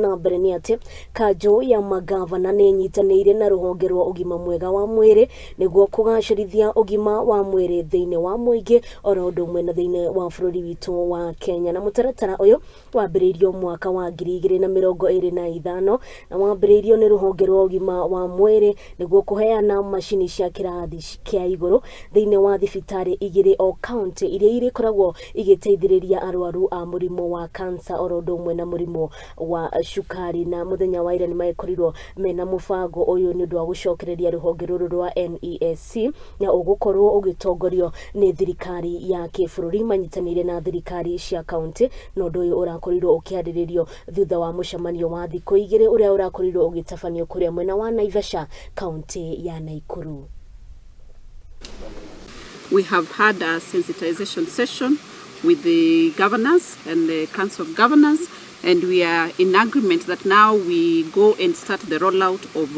Na mbere nĩ atĩ kanjũ ya magavana nĩ ĩnyitanĩire na rũhonge rwa ũgima mwega wa mwĩrĩ nĩguo kũgacĩrithia ũgima wa mwĩrĩ thĩinĩ wa mũingĩ oro ũndũ ũmwe na thĩinĩ wa bũrũri witũ wa Kenya. Na mũtaratara ũyũ wambĩrĩirio mwaka wa 2025 na wambĩrĩirio nĩ rũhonge rwa ũgima wa mwĩrĩ nĩguo kũheana macini cia kĩrathi kĩa igũrũ thĩinĩ wa thibitarĩ igĩrĩ o kaunti iria irĩkoragwo igĩteithĩrĩria arwaru a mũrimũ wa cancer oro ũndũ ũmwe na mũrimũ wa cukari. Na mũthenya wa ira nĩ magĩkorirwo mena mũbango ũyũ nĩ ũndũ wa gũcokereria rũhonge rũrũ rwa NESC na ũgũkorwo ũgĩtongorio nĩ thirikari ya kĩbũrũri manyitanĩire na thirikari cia kaunti. Na ũndũ ũyũ ũrakorirwo ũkĩarĩrĩrio thutha wa mũcemanio wa thikũ igĩrĩ ũrĩa ũrakorirwo ũgĩtabanio kũrĩa mwena wa Naivasha, kaunti ya Nakuru. We have had a sensitization session with the governors and the Council of Governors, and we are in agreement that now we go and start the rollout of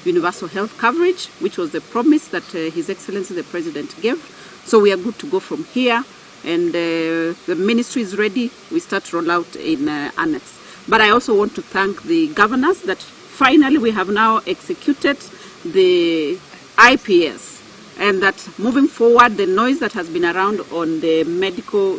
universal health coverage, which was the promise that His Excellency the President gave. So we are good to go from here, and the ministry is ready. We start rollout in annex. But I also want to thank the governors that finally we have now executed the IPS, and that moving forward, the noise that has been around on the medical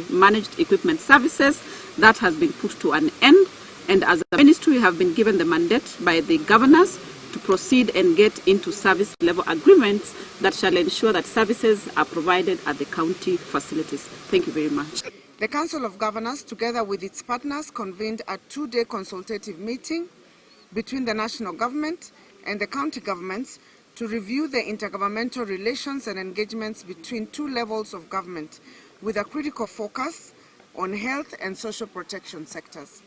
managed equipment services, that has been put to an end. And as a ministry, we have been given the mandate by the governors to proceed and get into service level agreements that shall ensure that services are provided at the county facilities. Thank you very much. The Council of Governors, together with its partners, convened a two-day consultative meeting between the national government and the county governments to review the intergovernmental relations and engagements between two levels of government, with a critical focus on health and social protection sectors.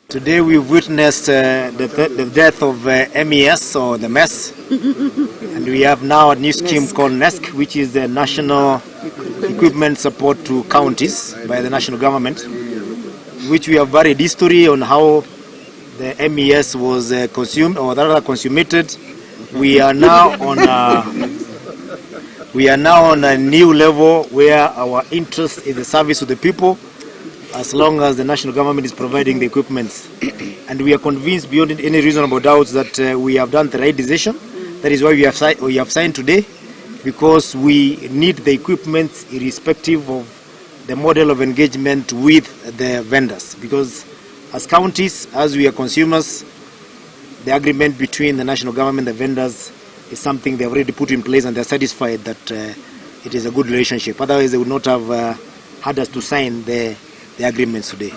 Today we've witnessed the death of MES, or the MES, and we have now a new scheme called NESC, which is the National Equipment Support to Counties by the national government, which we have varied history on how the MES was consumed, or rather consummated. We are now on a new level where our interest is the service to the people, as long as the national government is providing the equipment. And we are convinced beyond any reasonable doubts that we have done the right decision. That is why we have signed today, because we need the equipment irrespective of the model of engagement with the vendors. Because as counties, as we are consumers, the agreement between the national government and the vendors is something they have already put in place, and they're satisfied that it is a good relationship. Otherwise, they would not have had us to sign the agreements today.